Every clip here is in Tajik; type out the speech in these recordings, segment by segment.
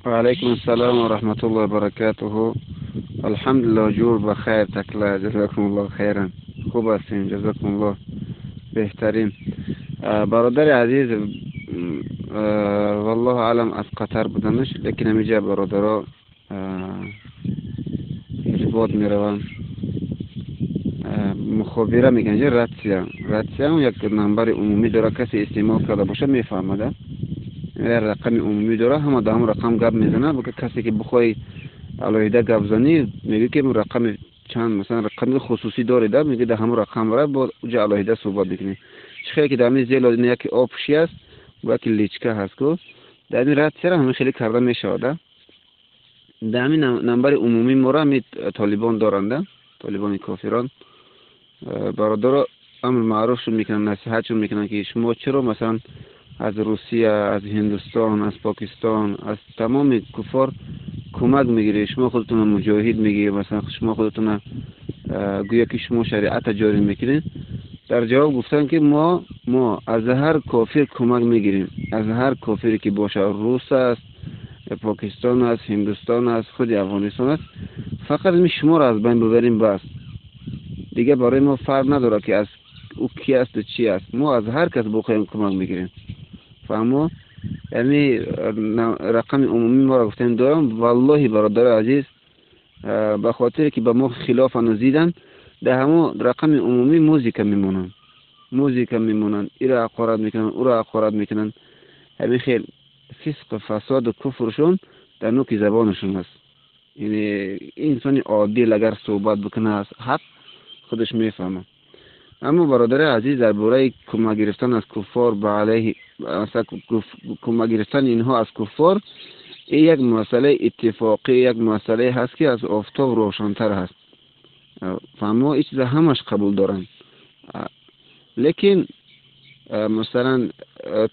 Ва алайкум ассалом ва раҳматуллоҳи ва баракатуҳу. Алҳамдулиллоҳ, ҷур ба хайр, такла, ҷазакумуллоҳ хайран. Хуб ҳастем, ҷазакумуллоҳ, беҳтарин. Бародари азиз, валлоҳу аълам аз Қатар буданаш, лекин ҳамиҷа бародаро иртибот мераванд. Мухобира мегӯянд, ратсия. Ратсия як намбари умумӣ дорад, касе истеъмол карда бошад, мефаҳмад. Як рақами умумӣ дорад, ҳама дар ҳамон рақам гап мезанад. Касе ки бихоҳӣ алоҳида гап занӣ, мегӯӣ ки рақами чанд, масалан рақами хусусӣ доред, мегӯӣ дар ҳамон рақам ра, бо уҷа алоҳида суҳбат мекунӣ. Чӣ хеле ки дар ҳамин зело яке общий аст, бо яке личка ҳаст ку. Дар ҳамин ратсияро ҳамин хеле карда мешавад. Дар ҳамин намбари умумӣ моро ҳамин толибон доранд, толибони кофирон. Бародаро амр маъруфшон мекунанд, насиҳатшон мекунанд, ки шумо чаро масалан аз Русия, аз Ҳиндустон, аз Покистон, аз тамоми куффор кӯмак мегиред, шумо худатонро муҷоҳид мегиред, масалан шумо худатонро гӯё ки шумо шариатро ҷорӣ мекунед. Дар ҷавоб гуфтанд, ки мо аз ҳар кофир кӯмак мегирем, аз ҳар кофире ки бошад, рус аст, Покистон аст, Ҳиндустон аст, худи Афғонистон аст, фақат ин шуморо аз байн бибарем, бас. Дигар барои мо фарқ надорад, ки аз ӯ ки аст ва чӣ аст, мо аз ҳар кас бихоҳем кӯмак мегирем. Фаҳмо? Яъне рақами умумӣ моро гуфтем дорам. Валлоҳи бародари азиз, ба хотире ки ба мо хилофану зиданд, дар ҳамон рақами умумӣ музика мемонанд, музика мемонанд, иро ҳақорат мекунанд, ӯро ҳақорат мекунанд. Ҳамин хел фисқу фасоду куфршон дар нуки забонашон аст. Яъне инсони одил агар суҳбат бикунад аз ҳақ, худаш мефаҳмад. Аммо бародари азиз, дар бораи кӯмак гирифтан аз куффор ба алайҳи, масалан кӯмак гирифтани инҳо аз куффор, ин як масъалаи иттифоқӣ, як масъалае ҳаст, ки аз офтоб равшантар ҳаст. Фаҳмо, ин чиза ҳамаш қабул доранд. Лекин масалан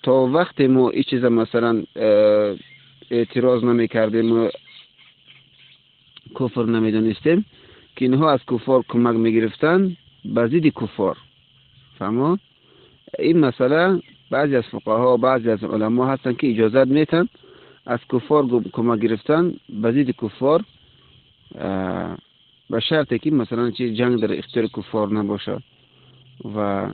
то вақте мо ин чиза масалан эътироз намекардем, куфр намедонистем, ки инҳо аз куффор кӯмак мегирифтанд ба зидди куффор. Фаҳмо? Ин масъала баъзе аз фуқаҳо, баъзе аз уламо ҳастанд, ки иҷозат метанд аз куффор кӯмак гирифтан ба зидди куффор, ба шарте ки масалан чи ҷанг дар ихтиёри куффор набошад ва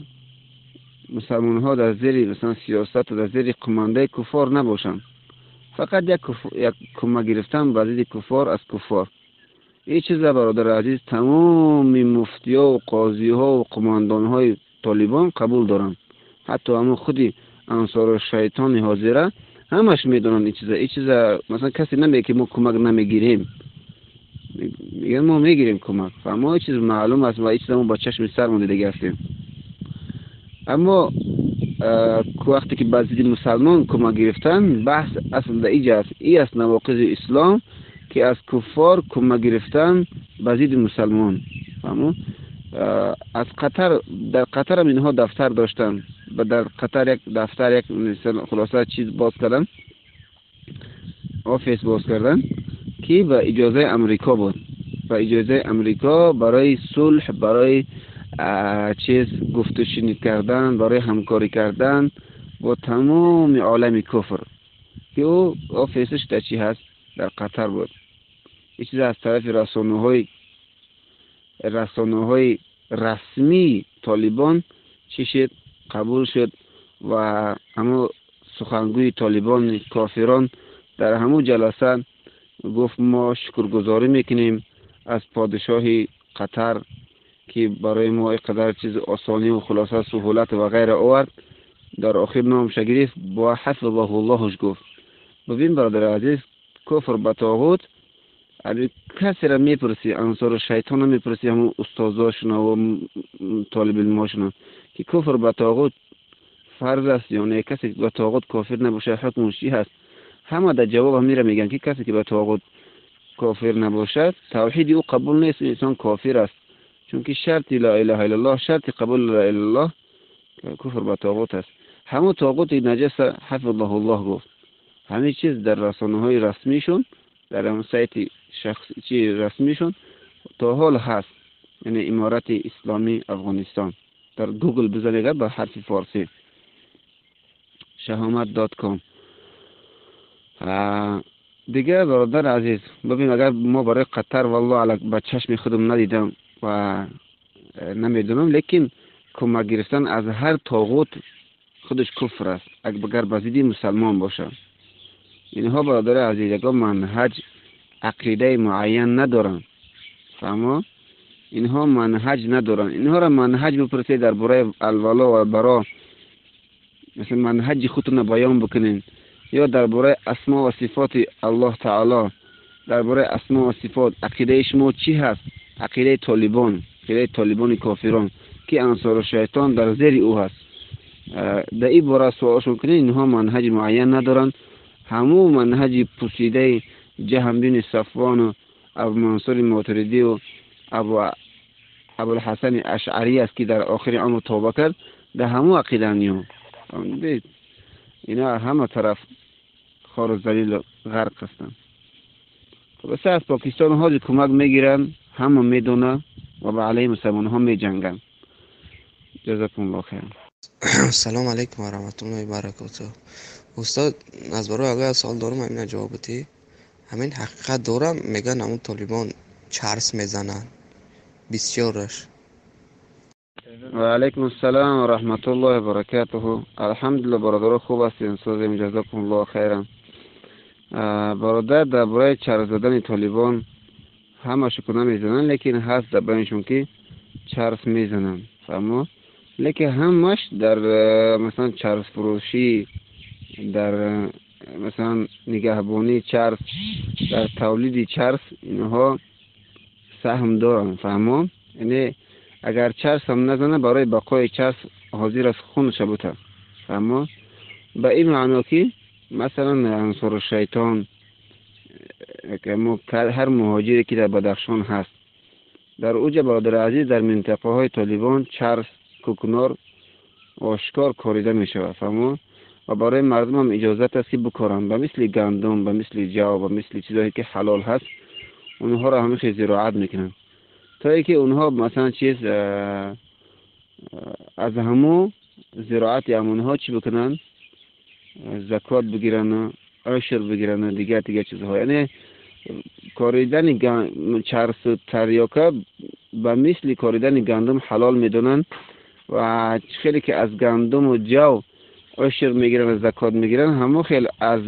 мусалмонҳо дар зери масалан сиёсату дар зери қумандаи куффор набошанд. Фақат як кӯмак гирифтан ба зидди куффор аз куффор. Ин чиза бародари азиз, тамоми муфтиҳо ва қозиҳо ва қумандонҳои толибон қабул доранд. Ҳатто ҳамон худи ансору шайтони ҳозира ҳамаш медонанд ин чиза. Ин чиза масалан касе намегӯяд, ки мо кӯмак намегирем, мегӯянд мо мегирем кӯмак. Фаҳмо, ин чиз маълум аст ва ин чиза мо ба чашми сармон дидаги ҳастем. Аммо вақте ки ба зидди мусалмон кӯмак гирифтан, баҳс асл дар иҷа аст. Ин аст навоқизи ислом, ки аз куффор кӯмак гирифтан ба зидди мусалмон. Фаҳмо? Аз Қатар, дар Қатарам инҳо дафтар доштанд. Дар Қатар як дафтар, як хулоса чиз боз карданд, офис боз карданд, ки ба иҷозаи Амрико буд. Ба иҷозаи Амрико барои сулҳ, барои чиз гуфтушунид кардан, барои ҳамкорӣ кардан бо тамоми олами куфр, ки ӯ офисаш дар чӣ ҳаст? Дар Қатар буд. Ин чиз аз тарафи расонаҳои расмии толибон чӣ шуд? Қабул шуд ва ҳамон сухангӯи толибони кофирон дар ҳамон ҷаласа гуфт: мо шукргузорӣ мекунем аз подшоҳи Қатар, ки барои мо ин қадар чиз осонӣ ва хулоса суҳулат ва ғайра овард. Дар охир номша гирифт, бо ҳафизаҳуллоҳш гуфт. Бибин бародари азиз, куфр ба тоғут касеро мепурсӣ, ансору шайтонро мепурсӣ, ҳамон устозошуна ва толибилмошуна, ки куфр ба тоғут фарз аст ё не, касе ки ба тоғут кофир набошад, ҳукмаш чӣ ҳаст? Ҳама дар ҷавоб ҳамира мегӯянд, ки касе ки ба тоғут кофир набошад, тавҳиди ӯ қабул нест, инсон кофир аст. Чунки шарти ла илаҳа иллаллоҳ, шарти қабули ла илаҳа иллаллоҳ куфр ба тоғут аст. Ҳамон тоғути наҷаса ҳафизаҳуллоҳ гуфт. Ҳамин чиз дар расонаҳои расмишон, дар ҳамон сайти шахси расмишон то ҳол ҳаст. Яъне Иморати Исломии Афғонистон дар Гугл бизанед ба ҳарфи форсӣ shahamat.com. Дигар бародар азиз, бибин, агар мо барои Қатар, валлоҳ аълам, ба чашми худам надидам ва намедонам, лекин кӯмак гирифтан аз ҳар тоғут худаш куфр аст, агар ба зидди мусалмон бошад. Инҳо, бародари азиз, ягон манҳаҷ, ақидаи муайян надоранд. Фаҳмо? Инҳо манҳаҷ надоранд. Инҳоро манҳаҷ бипурсед дар бораи алвало ва баро, масалан, манҳаҷи худтонро баён бикунед, ё дар бораи асмо ва сифоти Аллоҳ таоло, дар бораи асмо ва сифот ақидаи шумо чӣ ҳаст? Ақидаи толибон, ақидаи толибони кофирон, ки ансору шайтон дар зери ӯ ҳаст. Дар ин бора суолшон кунед, инҳо манҳаҷи муайян надоранд. Ҳамун манҳаҷи пусидаи Ҷаҳм бини Сафвону Абумансури Мотуридию Абулҳасани Ашъарӣ аст, ки дар охири умр тавба кард, дар ҳамун ақидаанд. Ино ҳама тараф хору залилу ғарқ ҳастанд. Хулоса, аз Покистон ҳозир кӯмак мегиранд, ҳама медонад, ва ба алайҳи мусалмонҳо меҷанганд. Ҷазакумуллоҳ хайран. Салом алайкум ва раҳматуллоҳи ва баракотуҳ. Устод, аз барои агар савол дорам, ҳамина ҷавоб бидиҳӣ. Ҳамин ҳақиқат дорам, мегӯянд, ҳамун толибон чарс мезананд бисёраш? Ва алайкум ассалом ва раҳматуллоҳи ва баракатуҳу. Алҳамдулиллоҳ, бародаро, хуб ҳастем, созем, ҷазакумуллоҳ хайран. Бародар, дар бораи чарс задани толибон ҳамашу ку намезананд, лекин ҳаст дар байншон, ки чарс мезананд, фаҳмо? Лекин ҳамаш дар, масалан, чарсфурӯшӣ, дар, масалан, нигаҳбонии чарс, дар тавлиди чарс инҳо саҳм доранд, фаҳмо? Яъне агар чарс ҳам назанад, барои бақои чарс ҳозир аст хунша бута, фаҳмо? Ба ин маъно, ки масалан ансору шайтон, ҳар муҳоҷире, ки дар Бадахшон ҳаст, дар уҷа, бародари азиз, дар минтақаҳои толибон чарс, кӯкнор ошкор корида мешавад, фаҳмо? Ва барои мардумам иҷозат аст, ки бикоранд, ба мисли гандум, ба мисли ҷав, ба мисли чизҳое, ки ҳалол ҳаст, онҳоро ҳамин хел зироат мекунанд, то ин ки онҳо, масалан, чиз аз ҳамун зироати ҳамонҳо чӣ бикунанд? Закот бигирану ушр бигирану дигар дигар чизҳо. Яъне коридани чарсу тарёка ба мисли коридани гандум ҳалол медонанд ва хеле ки аз гандуму ҷав ушр мегиранд, закот мегиранд, ҳамон хел аз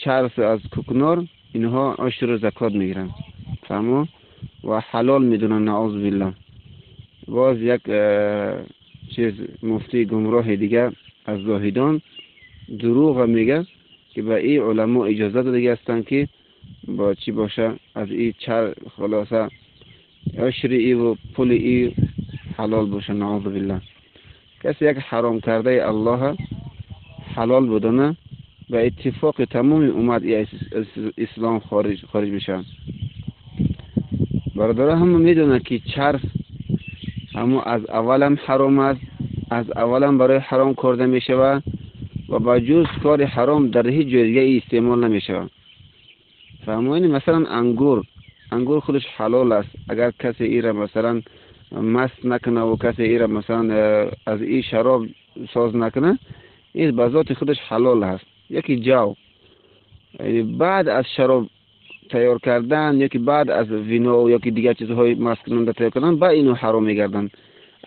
чарсу аз кӯкнор инҳо ушру закот мегиранд, фаҳмо? Ва ҳалол медонанд, наузу биллаҳ. Боз як чиз, муфтии гумроҳи дигар аз Зоҳидон дурӯға мегӯяд, ки ба ин уламо иҷоза додагӣ ҳастанд, ки бо чӣ боша, аз ин чар, хулоса, ушри иву пули и ҳалол боша, наузу биллаҳ. Касе як ҳаром кардаи Аллоҳа ҳалол будана, ба иттифоқи тамоми уммат ислом хориҷ мешавад. Бародаро, ҳама медонанд, ки чарс ҳамо аз аввалам ҳаром аст, аз аввалам барои ҳаром корда мешавад ва ба ҷуз кори ҳаром дар ҳеҷ ҷои дигаре истеъмол намешавад. Фаҳмоини, масалан, ангур худаш ҳалол аст. Агар касе ира, масалан, маст накунад ва касе ира, масалан, аз ин шароб соз накунад, ин ба зоти худаш ҳалол аст. Яки ҷав баъд аз шароб тайёр кардан ёки баъд аз вино ёки дигар чизҳои масткунанда тайёр кардан ба ино ҳаром мегарданд.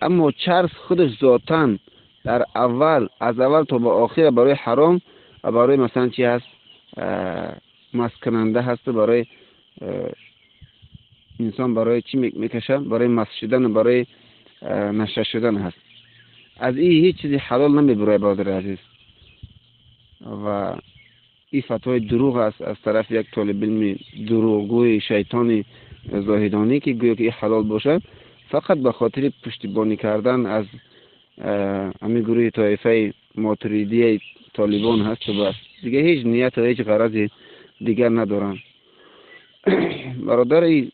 Аммо чарс худаш зотан дар аввал, аз аввал то ба охир барои ҳаром ва барои, масалан, чи ҳаст, масткунанда ҳасту барои инсон барои чӣ мекашад? Барои маст шудан ва барои наша шудан ҳаст. Аз ин ҳеҷ чизи ҳалол намебурояд, бародари азиз. Ва ин фатвои дурӯғ аст аз тарафи як толибилми дурӯғгӯи шайтони зоҳидонӣ, ки гӯё ки ин ҳалол бошад, фақат ба хотири пуштибонӣ кардан аз ҳамин гурӯҳи тоифаи мотуридияи толибон ҳасту бас. Дигар ҳеҷ нияту ҳеҷ ғарази дигар надоранд. Бародари,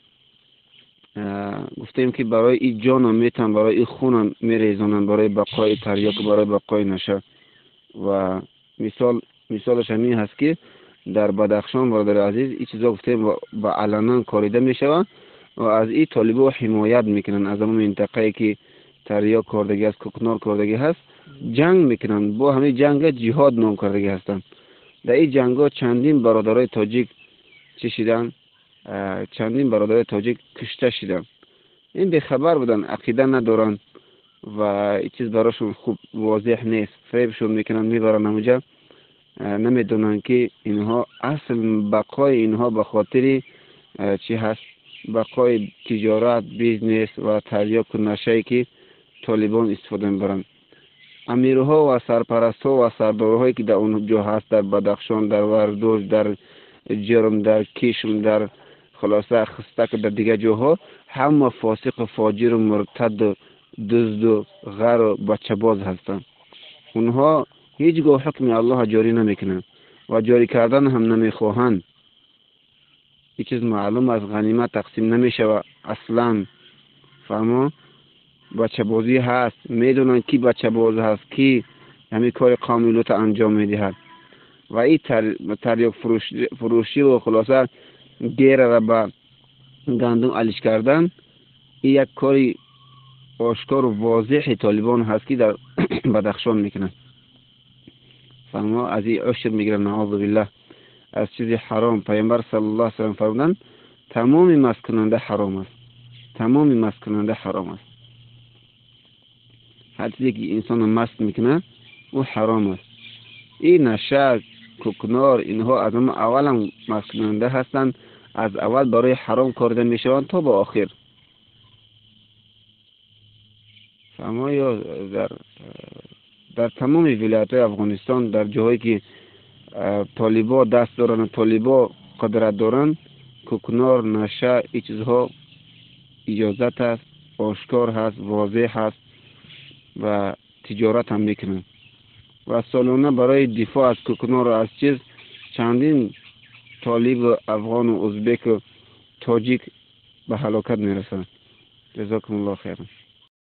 гуфтем, ки барои ин ҷонам метавон, барои ин хунам мерезонанд, барои бақои тарёку, барои бақои наша. Ва мисолаш ҳамин ҳаст, ки дар Бадахшон, бародари азиз, ин чизо, гуфтем, ба аланан корида мешавад ва аз ин толибо ҳимоят мекунанд. Аз ҳамон минтақае, ки тарёк кордагӣ аст, кӯкнор кордагӣ ҳаст, ҷанг мекунанд. Бо ҳамин ҷанга ҷиҳод ном кардагӣ ҳастанд. Дар ин ҷангҳо чандин бародарои тоҷик чӣ шиданд, чандин бародари тоҷик кушта шиданд. Ин бехабар буданд, ақида надоранд ва ин чиз барошон хуб возеҳ нест. Фиребшон мекунанд, мебаранд ҳамуҷа, намедонанд ки инҳо асл бақои инҳо ба хотири чӣ ҳаст, бақои тиҷорат, бизнес ва тарёку нашае ки толибон истифода мебаранд. Амирҳо ва сарпарастҳо ва сардорҳое ки дар он ҷо ҳаст, дар Бадахшон, дар Вардуш, дар Ҷурм, дар Кишм, дар хулоса Хистак, дар дигар ҷоҳо ҳама фосиқу фоҷиру муртаду дузду ғару бачабоз ҳастанд. Онҳо ҳеҷ гоҳ ҳукми Аллоҳро ҷорӣ намекунанд ва ҷорӣ кардан ҳам намехоҳанд. Ин чиз маълум аст, ғанимат тақсим намешавад аслан. Фаҳмо? Бачабозӣ ҳаст, медонанд ки бачабоз ҳаст, ки ҳамин кори қавми лута анҷом медиҳад. Ва ин тарёк фурӯшӣ ва хулоса герара ба гандум алиш кардан, ин як кори ошкору возеҳи толибон ҳаст ки дар Бадахшон мекунанд. Фаҳмо? Аз ин ушр мегиранд, наъузу биллаҳ, аз чизи ҳаром. Пайғамбар саллаллоҳу алайҳи васаллам фармуданд, тамоми масткунанда ҳаром аст, тамоми масткунанда ҳаром аст. Ҳар чизе ки инсонро маст мекунад, ӯ ҳаром аст. Ин наша, кӯкнор, инҳо аз ҳама аввалам масткунанда ҳастанд, аз аввал барои ҳаром корида мешаванд то ба охир. Фаҳмо? Ё дар тамоми вилоятҳои Афғонистон, дар ҷоҳое ки толибо даст доранд ва толибо қудрат доранд, кӯкнор, наша, ин чизҳо иҷозат аст, ошкор ҳаст, возеҳ ҳаст ва тиҷорат ҳам мекунанд. Ва солона барои дифоъ аз кӯкнор аз чиз чандин толибу афғону узбеку тоҷик ба ҳалокат мерасанд. Ҷазокумуллоҳ хайран.